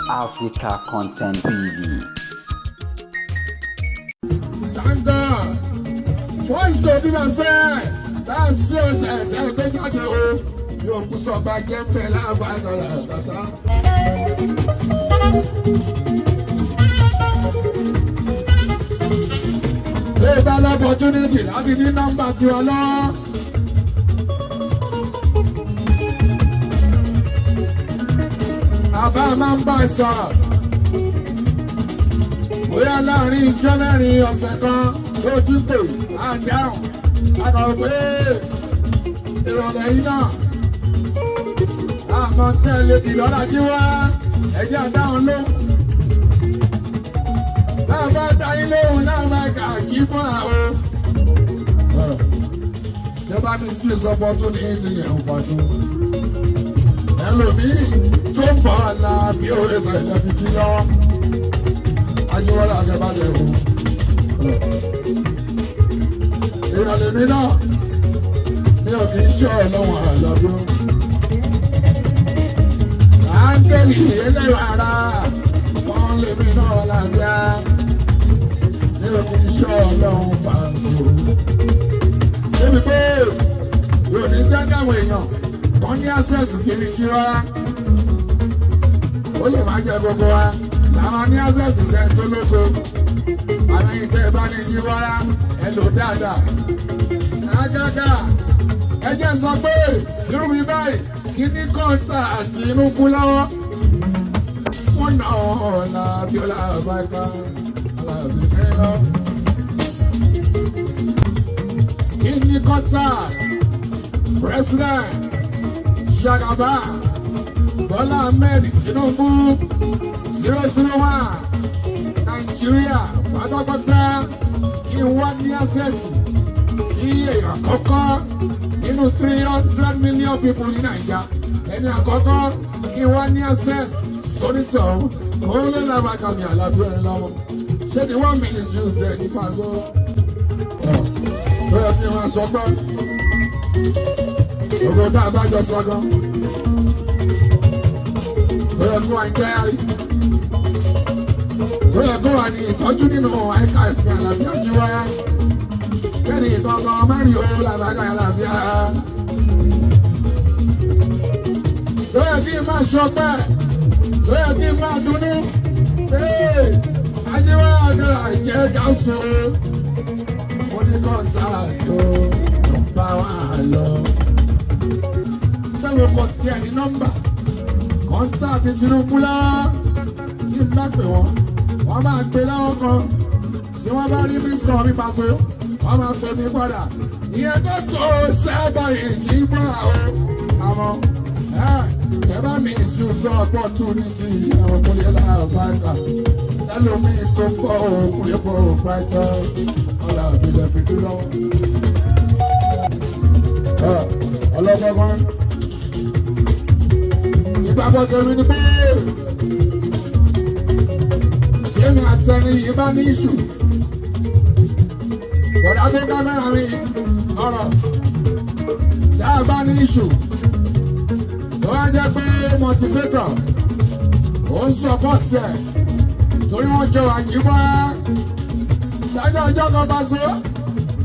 Africa Content TV. Thank God. Voice note tí màá sẹ́ bá a sí ọ̀sẹ̀ tí a gbé jáde o. Yóò kú sọ̀gbà jẹ́ pẹ̀ láàbàdàn làbàtà. Ṣé bá l'opportunity láti ní nọ́mbà tiwa lọ? Bàbá máa ń bá ẹ sọ̀rọ̀. Bóyá láàrin ìjọ mẹ́rin ọ̀sẹ̀ kan ló ti ń pè á dáhùn. A kàn pé ìrọ̀lẹ́ yìí náà. Àmọ́ tẹ́lẹ̀ ìlọ́lá jí wá ẹ̀jẹ̀ àdáhùn lóhùn. Bàbá dá yín lóhùn náà máa kà kí mọ́ àwọn. Jọba mi sí opportunity yẹn ń pàṣẹ. Ẹlòmíì tó ń bọ̀ ọ̀la bí ó lè sọ̀rọ̀ ìdẹ́fi kí lọ́wọ́. Ajíwọ́lá àjẹbàjẹ́ o. Ìrọ̀lẹ́ mi náà mi ò kì í ṣe ọ̀lọ́wọ̀n àlọ́dún. Áńgẹ́lì ẹlẹ́rọ ara kan lèmi náà lábíà. Mi ò kì í ṣe ọlọ́run pàṣẹ. Débi pé yóò ní jẹ́ káwọn èèyàn kan ní access sí mi kí rárá. Ó lè má jẹ gbogbo wa làwọn ní access sẹ́ni tó lóko. Àwọn ìtẹ́ bá ní kí rárá ẹ lò dáadáa. Àgàgà ẹ jẹ́ sọ pé irú mi báyìí kí ní kọ́ńtà àti inú kú lọ́wọ́. Wọ́n nà ọ́ làbíọ́lá àbáká alábí kẹ́lọ́. Kí ní kọ́ńtà President Shagaba Bọ́lá Ahmed Tinubu 001 Nàìjíríà pátápátá kí wọ́n ní access sí èèyàn àkọ́kọ́ nínú 300 million people ní Nàìjíríà. Ẹni àkọ́kọ́ kí wọ́n ní access sónítọ̀ òun ló lábàá kàmì àlàbí ẹni lọ́wọ́. Ṣé ni wọ́n mi ìṣù ṣe ní pàṣẹ? Tó yẹ kí wọ́n sọ pé gbogbo tá a bá jọ sọ gan. Tó yẹ kó wà ní jẹ́rìí. Tó yẹ kó wà ní ìtọ́jú nínú ẹ̀ka ìfẹ́ àlàbí àjíwáyá. Kẹ́ni ìgangan mẹ́rin owó làbàgà àlàbíà. Tó yẹ kí n máa ṣọpẹ́, tó yẹ kí n máa dunnú. Ee, ajíwáyá àdúrà ìjẹ́ gáúsù. Mo ní kọ́ńtàtì ó ń bá wa lọ. Bẹ́ẹ̀ni kò tiẹ̀ ní nọ́mbà. Kọ́ńtàtì Tinubu lọ́wọ́ tí n bá pè wọ́n. Wọ́n máa gbé lọ́wọ́ kan. Tí wọ́n bá rí mísọ̀ mi pàṣẹ, wọ́n máa pè mí padà. Ìyẹn tó tó sábà ìjì bọ́ àwọn. Àmọ́ ẹ bá mi sùn sọ opportunity àwọn kúnlẹ̀ láàbàkà. Ẹlòmíì tó ń bọ̀ òkúlẹ̀ bọ̀ brighton. Ọlá àbílẹ̀ fi dúró. Ọlọ́gbọ́gbọ́n. Ìgbàgbọ́ tèmi ni pé ṣé mi àtẹni yìí bá ní ìṣù? Bọ̀dá tó kámẹ́rà mi ọ̀rọ̀ tí a bá ní ìṣù tó wá jẹ́ pé motivator ó ń support ẹ̀ torí wọ́n jọ àjíbọ́ dájọ́ ọjọ́ kan bá so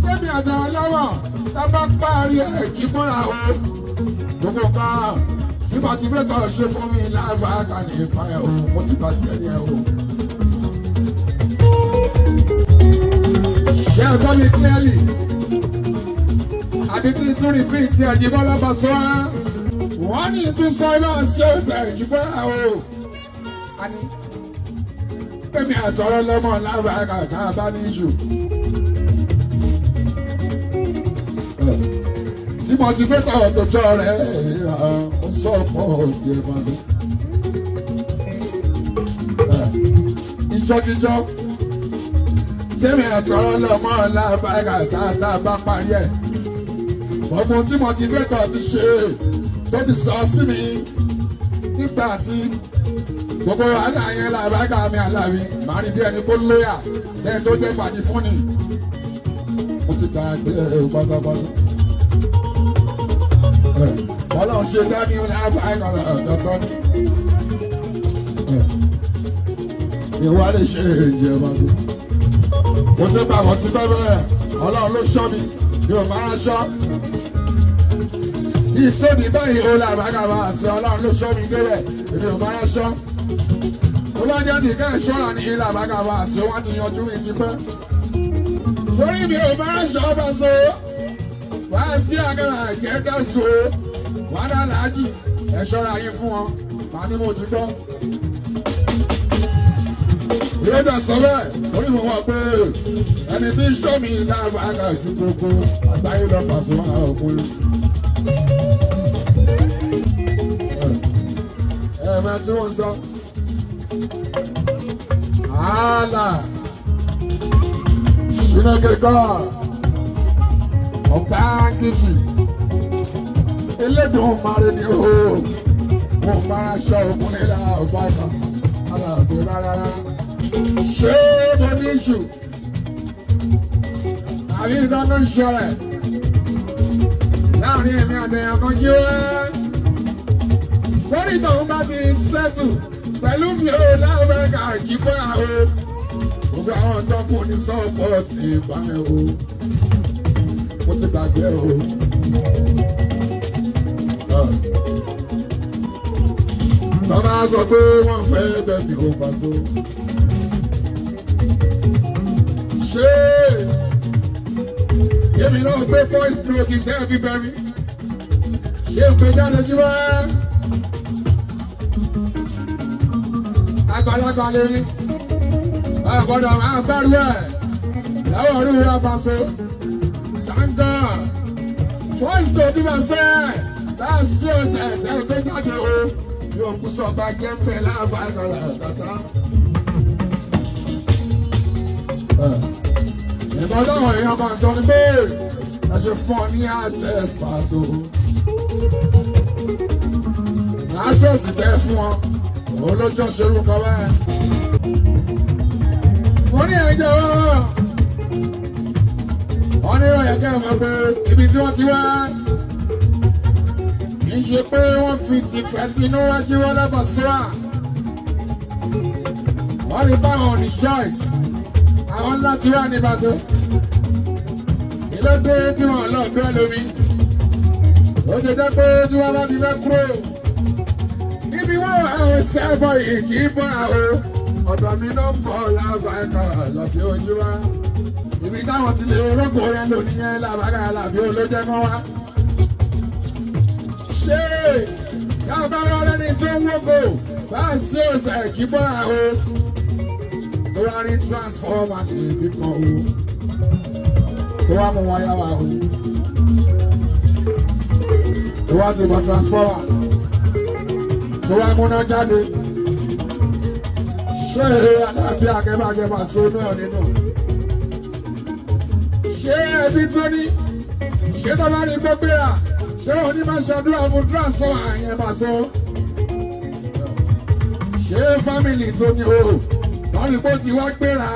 tẹ́mi àtàwọn lọ́wọ́ tá bá parí ẹ̀ jíbọ́ra o gbogbo kan tí motivator ṣe fún mi lágbàá ní ipa ẹ̀ o mo ti bàjẹ́ ní ẹ̀ o. Ṣé ẹ gbọ́ mi clearly? Àbí kí n tún repeat Àjíbọ́lá Pasuma? Wọ́n ní tún sọ iná sí ọ̀sẹ̀ Àjíbọ́lá o. Àní pẹ̀mí àtọ̀rọ̀ lọ́mọ lábàá kàkà bá ní ìṣù. Tí motivator tó jọ rẹ̀ ó sọ pọ̀ tiẹ̀ máa fi. Ìjọ́jíjọ́ tẹ́mi àtọ̀rọ̀ lọ́mọ lábàgà tá a bá parí ẹ̀. Ọmọ tí motivator ti ṣe tó ti sọ sí mi nígbà tí gbogbo wàhálà yẹn làbàgà mi àlàbí màá rí bí ẹni kó lóyà sẹ́ni tó jẹ́ pàdé fún ni. Mo ti gbàgbé pátápátá. Ọlọ́run ṣe dání lábàgà ọ̀dọ́tọ́ ni. Ìwà lè ṣe ìjẹba tó. Mo ti bá àwọn tí bẹ́ẹ̀ bẹ́ẹ̀, Ọlọ́run ló ṣọ́ mi, mi ò máa ṣọ́. Ìtòbí báyìí ó làbágàbà àti Ọlọ́run ló ṣọ́ mi débẹ̀, èmi ò máa ṣọ́. Tó bá jẹ́ ti ká ìṣọ́ra ní ilé àbágàbà àti wọ́n ti yanjú mi ti pẹ́. Torí mi ò máa ṣọ́ bá so, wá sí àgàrà ìjẹ́ká so, wá dá làájì, ẹ ṣọ́ra yín fún wọn, màá ní mo ti gbọ́. Ìrẹ́jà sọ bẹ́ẹ̀, orí mo wà pé ẹni tí ń ṣọ́ mi lábàgà ju gbogbo àgbáyé lọ pàṣẹ wọn àwọn ọkùnrin. Ẹ máa tí wọ́n sọ. Ààlà Ṣínàkè kọ́ ọ̀pá kejì elédùn márùn ni ó mo máa ṣọ ọkùnrin lára ọ̀pá kan aláàbò rárá. Ṣé mo ní iṣu? Àbí ìdáná ń ṣọlẹ̀ láàrin èmi àtẹ̀yàn kan jí wá. Lórí ìtọ̀hún bá ti sẹ́tù pẹ̀lú mi ò láwùjọ àjíbọ́ àwọn gbogbo àwọn tó fún ní sọ́pọ̀tì ìgbà ẹ̀ o. Mo ti gbàgbé o. Tọ́lá sọ pé wọ́n fẹ́ bẹ́ẹ̀ kò bá so. Ṣé èmi náà gbé voice note tẹ́ bí bẹ́ẹ̀ mi? Ṣé n pè jáde jí wá? Àgbàlagbà lè rí. Àgbọ̀dọ̀ máa bẹ̀rù ẹ̀. Láwọn orí rẹ̀ bá so. Tàǹgà voice note bá sẹ́ bá sí ọ̀sẹ̀ tẹ́ gbé jáde o. Yóò kú sọ̀gbà jẹ́ ń bẹ̀ láàbàgàlà tàtà. Ìgbà táwọn èèyàn kan sọ ni pé ẹ ṣe fún ọ ní access pàṣẹ. Access bẹ́ẹ̀ fún ọ, òun ló jọ ṣerú kan báyìí. Mo ní ẹjọ́ wọ́n ní ọ̀yẹ̀kẹ́ mọ̀ pé ibi tí wọ́n ti wá kì í ṣe pé wọ́n fi tìfẹ́ tinú wájú wọn lọ́bọ̀síwà. Wọ́n rí báwọn ní choice àwọn ńlá ti wà ní bàtò. Ìlódé tí wọ́n lọ bẹ́ẹ̀ lómi. Ó ṣe jẹ́ pé tí wọ́n bá ti fẹ́ kúrò. Níbi wọ́n àwọn sẹ́bọ̀ yìí kì í bọ́ àwọn ọ̀dọ̀ mi ló ń bọ̀ lábàákà lọ́bí ojú wa. Ibi táwọn ti lè rọ́pò yẹn lónìí yẹn lábàákà làbí olójẹ́ mọ́ wa. Ṣé yàrá wọn lẹ́ni tó ń wọ́gò bá a sí ọ̀sẹ̀ kì í bọ́ àwọn tó wá rí transformer ní ibi kan o tó wá mú wọn yá wa o tó wá ti mọ transformer tó wá múná jáde ṣé àdàbí akẹ́bàjẹ́ máa so náà nínú ṣé ẹbí tó ní ṣé tó bá rí gbógbéra ṣé òní máa ṣàdúrà fún transformer yẹn máa so ṣé fámìlì tó ní o lórí bó ti wá gbéra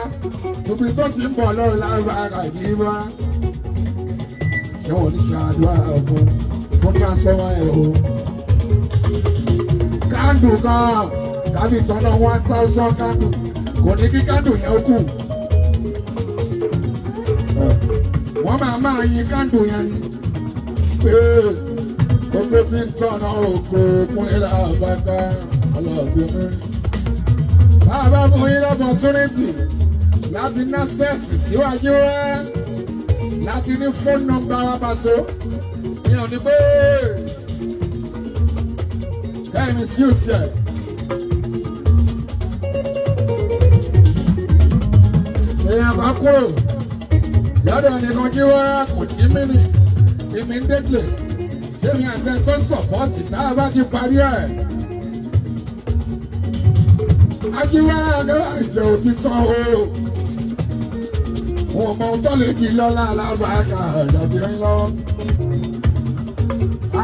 tóbi tó ti ń bọ̀ lọ́rùn lára ìdíbà ṣé wọn ní ṣàdúrà fún fún transformer ẹ̀ o. Kándù kan kábí tọ́nà 1000 kándù kò ní kí kándù yẹn ó kù. Wọ́n máa máa yin kándù yẹn ni pé gbogbo tí ń tọ̀nà òkú kúnlẹ̀ làbàkà ọlọ́ọ̀bí mi. Bàbá fún yín lọ́pọ̀túnìtì láti ná sẹ́ẹ̀sì síwájú rẹ̀ láti ní fóònù nọ́mbà wa pàṣẹ ní òní pé kẹ́hìn sí òsì ẹ̀. Èèyàn bá kúrò lọ́dọ̀ ẹnìkan jí wá kò ní mí ni immediately tèmi àti ẹ̀ tó sọ̀pọ̀tì tá a bá ti parí ẹ̀. Ajíwá agbára ìjọ òtítọ́ o. Wọ́n mọ tó lè di lọ́la alábàákà dàbí ń lọ.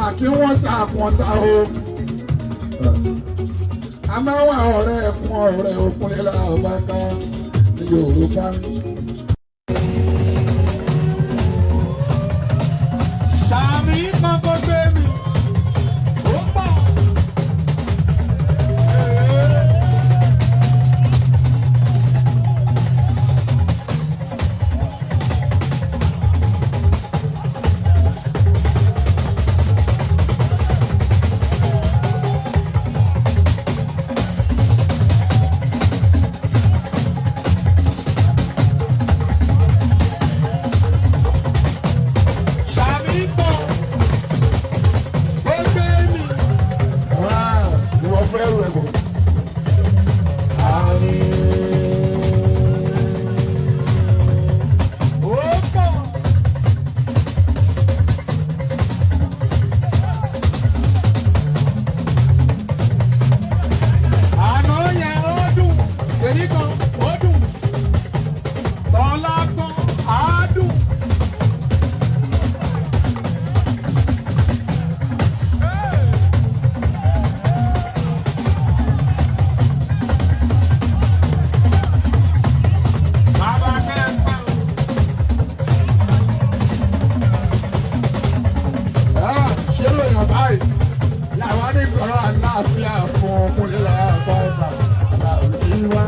Àkí wọ́n ta àkùn ta o. A máa wà ọ̀rẹ́ ẹ̀kún ọ̀rẹ́ òkun nílẹ̀ àbáká ní Yorùbá. Sàmì kọ́kọ́ gbé mi, ó pọ̀. Bẹ́rù ẹ̀kọ́. Àmín. Ó pọ̀. Àná yẹn ó dùn, èrí kan ó dùn, tọ́lá kan á dùn. Bàbá kẹfà. Ṣé lóyún báyìí làwọn ní sọ̀rọ̀ àlàáfíà fún ọkùnrin làwọn àgbà ìgbà làwọn ìwà.